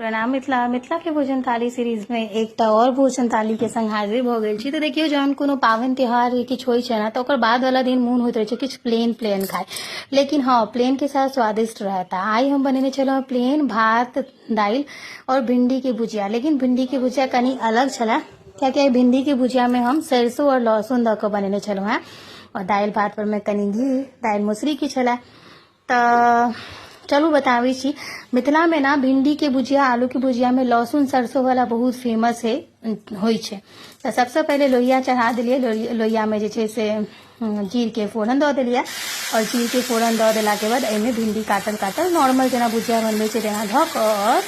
प्रणाम मिथिला। मिथिला के भोजन थाली सीरीज में एकटा और भोजन थाली के संग हाजिर भऽ गेल छी। तऽ देखियौ, जहन कोनो पाबनि त्योहार किछु होइ छै ने, तऽ ओकर बाद वाला दिन मोन होइत रहै छै किछु प्लेन प्लेन खाय, लेकिन हँ, प्लेन के साथ स्वादिष्ट रहता। आइ हम बनेने छलहुँ प्लेन भात, दालि और भिंडी के भुजिया, लेकिन भिंडी के भुजिया कनि अलग छलै, कियाकि आइ भिंडी के भुजिया में हम सरसों और लहसुन दऽ कऽ बनेने छलहुँ हेँ और दालि भात पर में कनि घी, दालि मसुरी के छलै। तऽ चलू बताबै छी, मिथिलामे ने भिंडीके भुजिया, आलूके भुजियामे लहसुन सरसों वाला बहुत फेमस है होइ छै। तऽ सबसँ पहिले लोहिया चढ़ा देलियै। लोहियामे जे छै से जीरके फोरन दऽ देलियै आओर जीरके फोरन दऽ देलाके बाद एहिमे भिंडी काटल काटल, नॉर्मल जेना भुजिया बनबै छै तेना धऽ कऽ आओर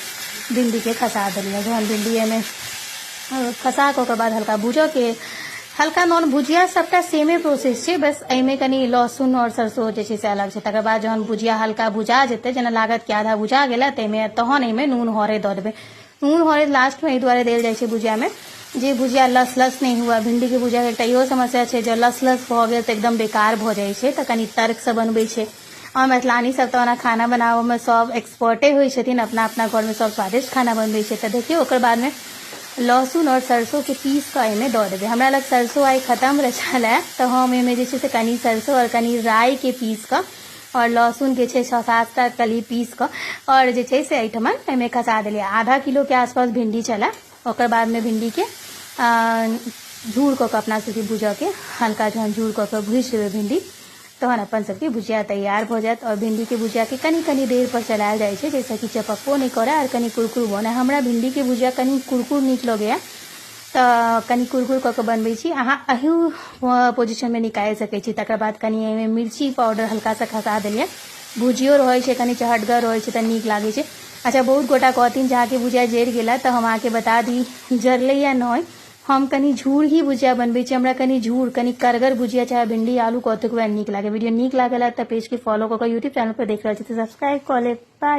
भिंडीके खसा देलियै। जहन भिंडी एहिमे खसा कऽ ओकर बाद हल्का भूजऽके, हल्का नॉन भुजिया, सबटा सेमे प्रोसेस छै, बस एहिमे कनि लहसुन आओर सरसो जे छै से अलग छै। तकर बाद जहन भुजिया हल्का भुजा जेतै, जेना लागत कि आधा भुजा गेलै, ताहिमे तहन एहिमे नून हरैद दऽ देबै। नून हरैद लास्टमे एहि दुआरे देल जाइ छै भुजियामे जे भुजिया लस लस नहि हुए। भिंडीके भुजियाके एकटा इहो समस्या छै, जँ लस लस भऽ गेल तऽ एकदम बेकार भऽ जाइ छै। तऽ कनि तर्कसँ बनबै छै आओर मैथिलानी सब तऽ ओना खाना बनाबऽमे सब एक्सपर्टे होइ छथिन। अपना अपना घरमे सब स्वादिष्ट खाना बनबै छै। तऽ देखियौ, ओकर बादमे लहसुन आओर सरसोके पीस कऽ एहिमे दऽ देबै। हमरा लग सरसो आइ खतम छलै, तऽ हम एहिमे जे छै से कनि सरसो आओर कनि राइके पीस कऽ आओर लहसुनके छै छओ सात टा कली पीस कऽ आओर जे छै से एहिठमन एहिमे खसा देलियै। आधा किलोके आसपास भिंडी छलै। ओकर बादमे भिंडीके झूर कऽ कऽ अपना सबके भूजऽके, हल्का जहन झूर कऽ कऽ भूजि देबै भिंडी, तहन अपन सबके भुजिया तैयार भऽ जायत। आओर भिंडीके भुजियाके कनि कनि देर पर चलायल जाइ छै, जाहिसँ कि चपकबो नहि करय आओर कनि कुरकुर बनै। हमरा भिंडीके भुजिया कनि कुरकुर नीक लगैए, तऽ कनि कुरकुर कऽ कऽ बनबै छी। अहाँ एहू पोजिशनमे निकालि सकै छी। तकर बाद कनि एहिमे मिर्ची पाउडर हल्का सा खसा देलियै। भुजियो रहै छै, कनि चहटगर रहै छै, तऽ नीक लागै छै। अच्छा, बहुत गोटा कहथिन जे अहाँके भुजिया जरि गेलै, तऽ हम अहाँके बता दी, जरलैए नहि। हम कनि झूर ही भुजिया बनबै छी। हमरा कनि झूर, कनि करगर भुजिया, चाहे भिंडी आलू कतुक नीक लागै। वीडियो नीक लागल है तऽ पेजके फॉलो कऽ कऽ, यूट्यूब चैनल पर देख रहल छी तऽ सब्सक्राइब कऽ लेब। बाय।